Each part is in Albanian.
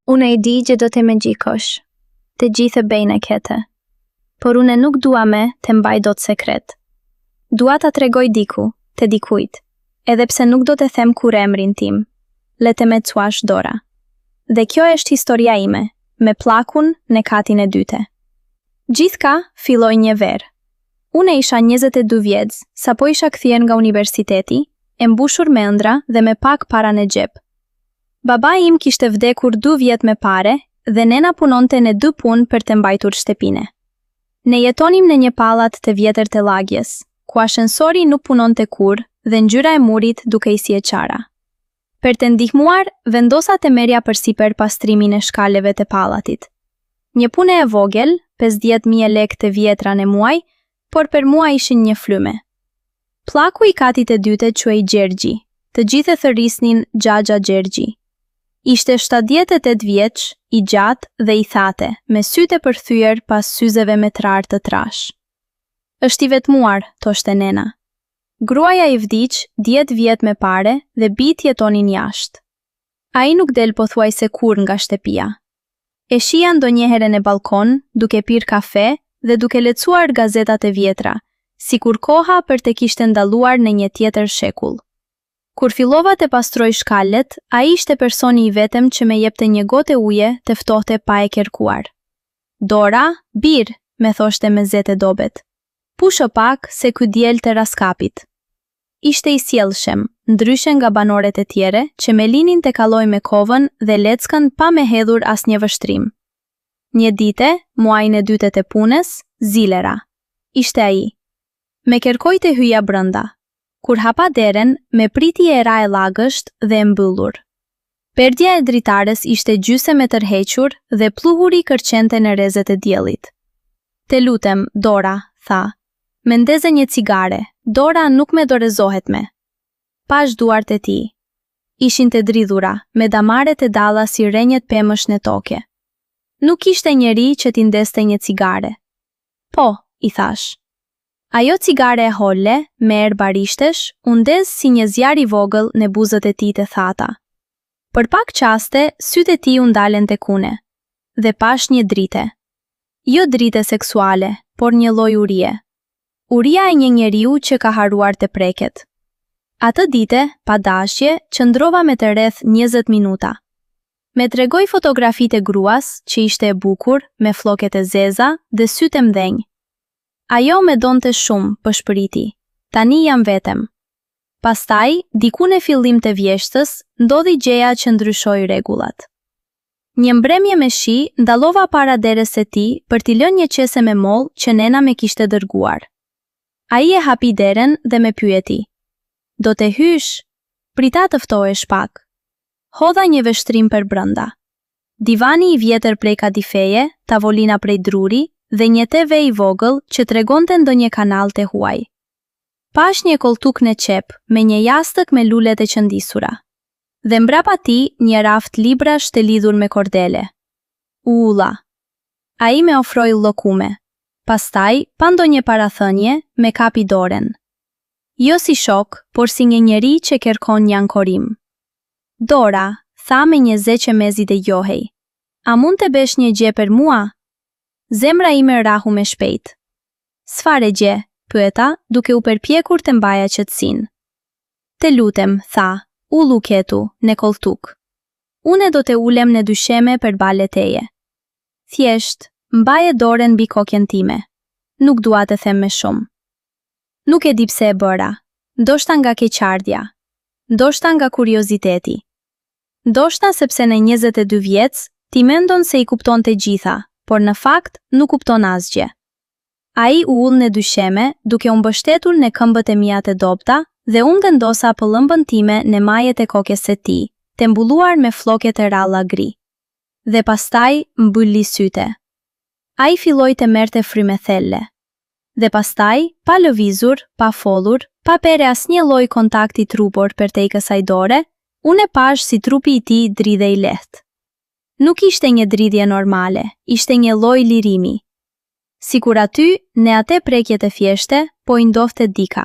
Une e di qe do te me gjykosh. Te gjithe bejne kete. Por une nuk dua me te mbaj dot sekret. Dua ta tregoj diku, te dikujt, edhe pse nuk do te them kurrë emrin tim. Le te me quash Dora. Dhe kjo eshtë historia ime, me plakun ne katin e dyte. Gjithka filloi nje verë. Une isha 22 vjec, sapo isha kthyer nga universiteti, e mbushur me ëndrra dhe me pak para ne xhep. Babai im kishte vdekur dy vjet me pare dhe nena punonte ne dy punë per te mbajtur shtepine. Ne jetonim ne nje pallat te vjeter te lagjes, ku ashensori nuk punonte kurrë dhe ngjyra e murit dukej si e çara. Per te ndihmuar, vendosa te merrja përsiper pastrimin e shkalleve te pallatit. Nje pune e vogel, 50,000 lekë te vjetra ne muaj, por per mua ishin nje fryme. Plaku i katit te dyte quhej Gjergji, të gjithë e thërrisnin Xhaxha Gjergji. Ishte 78 vjeç, i gjatë dhe i thate, me sytë e përthyer pas syzeve me trarë të trashë. Është i vetmuar, thoshte nena. Gruaja i vdiq 10 vjet me pare dhe bijtë jetonin jashtë. Ai nuk del pothuajse kurrë nga shtepia. E shihja ndonjëherë ne ballkon, duke pirë kafe dhe duke lexuar gazetat e vjetra, sikur koha per te kishte ndaluar ne nje tjeter shekull. Kur fillova te pastroj shkallet, ai ishte personi i vetem që me jepte një gote uje te ftohte pa e kerkuar. Dora, bir, me thoshte me ze te dobet. Pusho pak se ky diell te rraskapit. Ishte i sjellshem, ndryshe nga banoret e tjere që me linin te kaloj me kovën dhe leckën pa me hedhur asnjë vështrim. Nje dite, muajin e dyte te punes, zilera. Ishte ai. Me kerkoi te hyja brënda. Kur hapa deren, me priti era e lagësht dhe e mbyllur. Perdja e dritares ishte gjysem e tërhequr dhe pluhuri kërcente në rezet e diellit. Te lutem, Dora, tha, Me ndeze nje cigare, dora nuk me dorezohet me. Pashë duart e tij. Ishin te dridhura, me damare te dala si rrenjët pemësh ne toke. Nuk kishte njeri që t'i ndezte nje cigare. Po, i thashë. Ajo cigare e holle, me erë barishtesh, u ndez si një zjarr i vogël ne buzët e tij te thata. Për pak çaste, sytë e tij u ndalen tek une. Dhe pashë një drite. Jo drite seksuale, por një lloj urie. Uria e një njeriu që ka harruar te preket. Atë dite, pa dashje, qëndrova me të rreth 20 minuta. Me tregoi fotografitë e gruas, që ishte e bukur, me floket e zeza dhe sytë e mdhenj. Ajo me donte shumë, pëshpëriti. Tani jam vetem. Pastaj, diku në fillim të vjeshtës, ndodhi gjeja që ndryshoi rregullat. Një mbrëmje me shi, ndalova para deres se tij për t'i lënë një qese me mollë që nena me kishte dërguar. Ai e hapi deren dhe me pyeti. Do te hysh? Prita të ftohesh pak. Hodha një vështrim përbrenda. Divani i vjetër prej kadifeje, tavolina prej druri dhe një TV i vogël që tregonte ndonjë kanal te huaj. Pashë një kolltuk në qep, me një jastëk me lule të qëndisura. Dhe mbrapa tij një raft librash të lidhur me kordele. U ula. Ai me ofroi llokume. Pastaj, pa ndonjë parathënie, me kapi doren. Jo si shok, por si një njeri që kerkon një ankorim. Dora, tha me një ze që mezi dëgjohej. A mund te besh një gje per mua? Zemra ime rrahu me shpejt. Cfare gje? pyeta, duke u perpjekur të mbaja qetësinë. Te lutem, tha, ulu ketu, ne kolltuk. Une do te ulem ne dysheme perballe teje. Thjesht, mbaje doren mbi koken time. Nuk dua te them me shumë. Nuk e di pse e bëra. Ndoshta nga keqardhja. Ndoshta nga kurioziteti. Ndoshta sepse në 22 vjec, ti mendon se i kupton te gjitha, por në fakt nuk kupton asgje. Ai u ul ne dysheme, duke u mbështetur ne këmbët e mia të dobëta dhe unë vendosa pëllëmbën time ne majet e kokes se tij, te mbuluar me floke të rralla gri. Dhe pastaj mbylli syte. Ai filloi te merrte fryme thelle. Dhe pastaj, pa lëvizur, pa folur, pa bere asnjë lloj kontakti trupor pertej kësaj dore, unë e pashë si trupi i tij dridhej lehtë. Nuk ishte një dridhje normale, ishte një lloj lirimi. Sikur aty, ne ate prekje te thjeshte, po i ndodhte dika.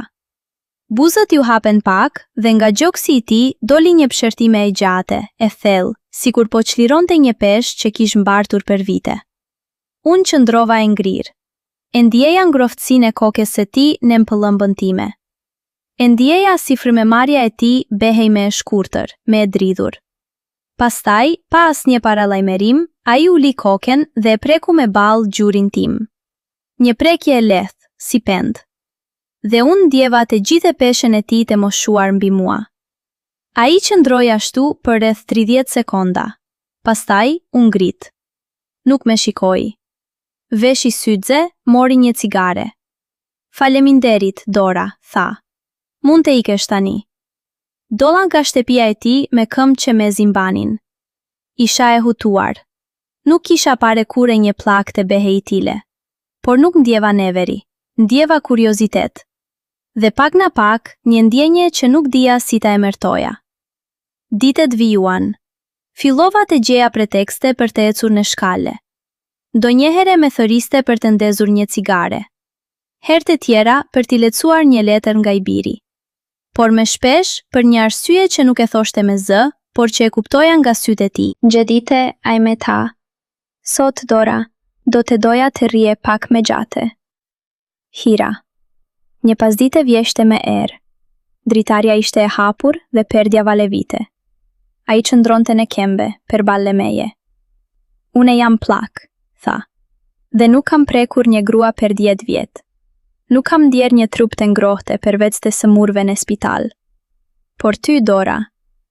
Buzët iu hapen pak dhe nga gjoksi i tij doli një pshertime e gjate, e thellë, sikur po çlironte një peshë që kish mbartur per vite. Unë qëndrova e ngrirë. E ndieja ngrohtësinë e kokes se tij nen pëllëmbën time. E ndieja si frymemarrja e tij behej me e shkurtër, me e dridhur. Pastaj, pa asnjë paralajmerim, ai uli koken dhe e preku me ballë gjurin tim. Një prekje e lehtë, si pendë. Dhe unë ndjeva te gjithe peshen e tij te moshuar mbi mua. Ai qëndroi ashtu për rreth 30 sekonda. Pastaj, u ngrit. Nuk me shikoi. Veshi syze, mori një cigare. Faleminderit, Dora, tha. Mund te ikesh tani. Dola nga shtepia e tij me këmbë që mezi mbanin. Isha e hutuar. Nuk kisha pare kurre një plak te behej i tille. Por nuk ndjeva neveri. Ndjeva kuriozitet. Dhe pak nga pak, një ndjenje që nuk dija si ta emertoja. Ditet vijuan. Fillova te gjeja pretekste per te ecur ne shkalle. Ndonjëhere me thërriste per te ndezur një cigare. Herë te tjera per t'i lexuar një letër nga i biri. Por me shpesh, për një arsye që nuk e thoshte me zë, por që e kuptoja nga sytë e tij. Një dite, ai me tha, Sot, Dora, do te doja te rrije pak me gjate. Hyra. Një pasdite vjeshte me erë. Dritarja ishte e hapur dhe perdja valevite. Ai qëndronte ne kembe, perballe meje. Une jam plak, tha. Dhe nuk kam prekur nje grua per dhjetë vjet. Nuk kam ndjerë një trup te ngrohte pervec te sëmurve ne spital. Por ty, Dora,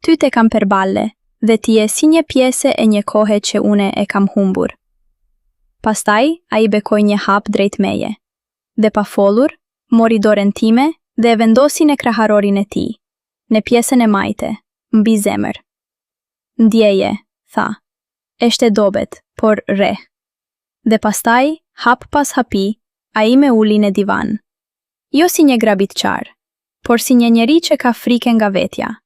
ty te kam perballe dhe ti je si nje pjese e nje kohe qe une e kam humbur. Pastaj ai bekoi nje hap drejt meje. Dhe pa folur, mori doren time dhe e vendosi ne kraharorin e tij, ne pjesën e majte, mbi zemër. Ndjeje, tha. Eshte e dobet, por rreh. Dhe pastaj, hap pas hapi, ai me uli ne divan. Jo si nje grabitqar, por si nje njeri që ka frike nga vetja.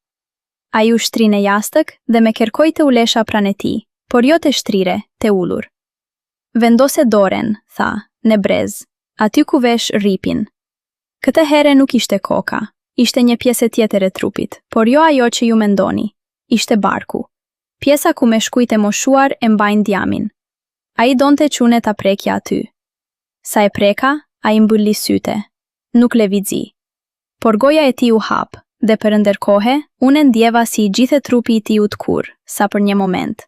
Ai u shtri ne jastëk dhe me kerkoi te ulesha prane tij, por jo te shtrire, te ulur. Vendose doren, tha, ne brez, aty ku vesh rripin. Këtë here nuk ishte koka, ishte një pjese tjetër e trupit, por jo ajo që ju mendoni, ishte barku. Pjesa ku meshkujt e moshuar e mbajnë dhjamin. Ai donte që une ta prekja aty. Sa e preka, ai mbylli syte. Nuk levizi. Por goja e tij u hap, dhe për nderkohe, une ndjeva si i gjithe trupi i tij u tkurr, sa për një moment.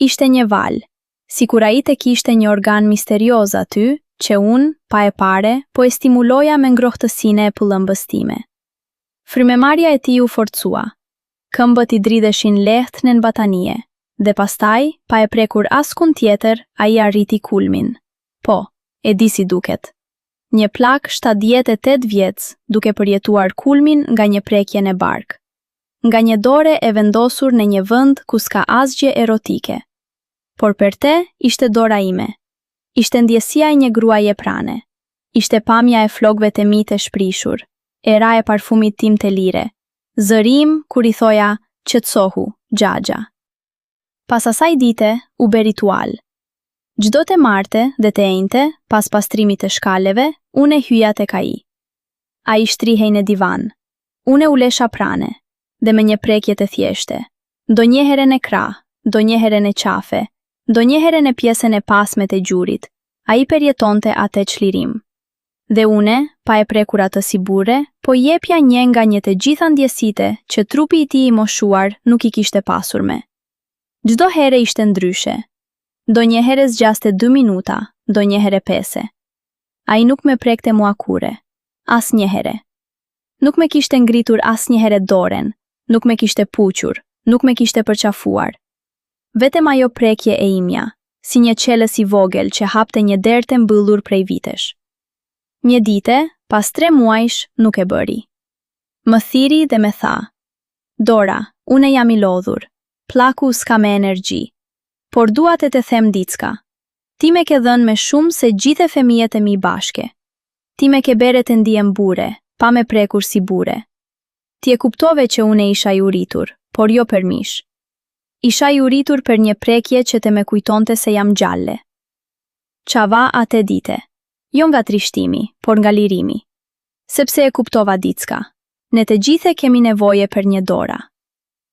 Ishte një valë, sikur ai te kishte një organ misterioz aty, që unë, pa e pare, po e stimuloja me ngrohtësine e pëllëmbës time. Frymemarrja e tij u forcua. Këmbët i dridheshin lehtë nen batanije, dhe pastaj, pa e prekur askund tjetër, ai arriti kulmin. Po, e di si duket. Një plak 78 vjec duke përjetuar kulmin nga një prekje ne bark. Nga një dore e vendosur ne një vend ku s'ka asgje erotike. Por per te ishte dora ime. Ishte ndjesia e një gruaje prane. Ishte pamja e flokëve te mi te shprishur, era e parfumit tim te lire, Zëri im kur i thoja qetësohu, xhaxha. Pas asaj dite u be ritual. Çdo te marte dhe te enjte, pas pastrimit të shkalleve, une hyja tek ai. Ai shtrihej në divan. Une ulesha prane, dhe me një prekje të thjeshte, ndonjëhere në krah, ndonjëhere në qafe, ndonjëhere në pjesën e pasme të gjurit, ai perjetonte ate çlirim. Dhe une, pa e prekur atë si burre, po i jepja nje nga një të gjitha ndjesite që trupi i tij i moshuar nuk i kishte pasur me. Çdo here ishte ndryshe. Ndonjëhere zgjaste dy minuta, ndonjëhere pese. Ai nuk me prekte mua kurre. Asnjëhere. Nuk me kishte ngritur asnjëhere doren, nuk me kishte puqur, nuk me kishte përqafuar. Vetem ajo prekje e imja, si një çelës i vogël që hapte një derë të mbyllur prej vitesh. Një dite, pas tre muajsh, nuk e bëri. Më thirri dhe me tha, Dora, une jam i lodhur, plaku s'ka me energji. Por dua të të them dicka. Ti me ke dhënë me shumë se gjithe femijet e mi bashke. Ti me ke bere të ndihem bure, pa me prekur si bure. Ti e kuptove që une isha i uritur, por jo per mish. Isha i uritur per një prekje që te me kujtonte se jam gjalle. Qava ate dite. Jo nga trishtimi, por nga lirimi. Sepse e kuptova dicka. Ne te gjithe kemi nevoje per nje dora.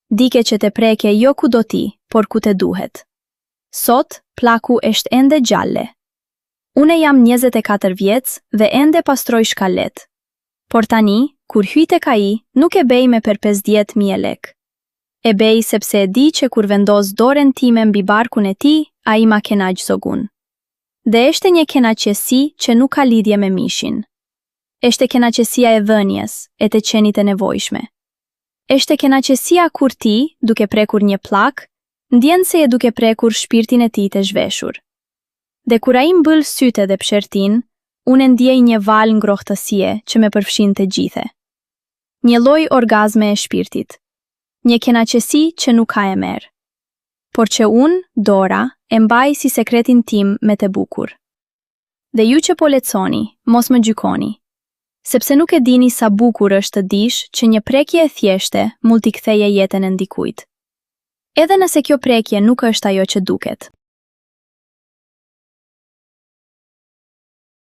Dike qe te preke jo ku do ti, por ku te duhet. Sot, plaku eshtë ende gjalle. Une jam 24 vjec dhe ende pastroj shkallet. Por tani, kur hyj tek ai, nuk e bej me per 50,000 lek. E bej sepse e di që kur vendos doren time mbi barkun e tij, ai ma kenaq zogun. Dhe eshte një kenaqesi që nuk ka lidhje me mishin. Eshte kenaqesia e dhënies, e te qenit e nevojshme. Eshte kenaqesia kur ti, duke prekur një plak, ndjen se je duke prekur shpirtin e tij të zhveshur. Dhe kur ai mbyll sytë dhe pshertin, unë e ndjej një valë ngrohtësie që me përfshin të gjithe. Një lloj orgazme e shpirtit. Një kenaqesi që nuk ka emer. Por që unë, Dora, e mbaj si sekretin tim me te bukur. Dhe ju që po lexoni, mos më gjykoni. Sepse nuk e dini sa bukur është të dish që një prekje e thjeshte mund t'i ktheje jetën e ndikujt. Edhe nëse kjo prekje nuk është ajo që duket.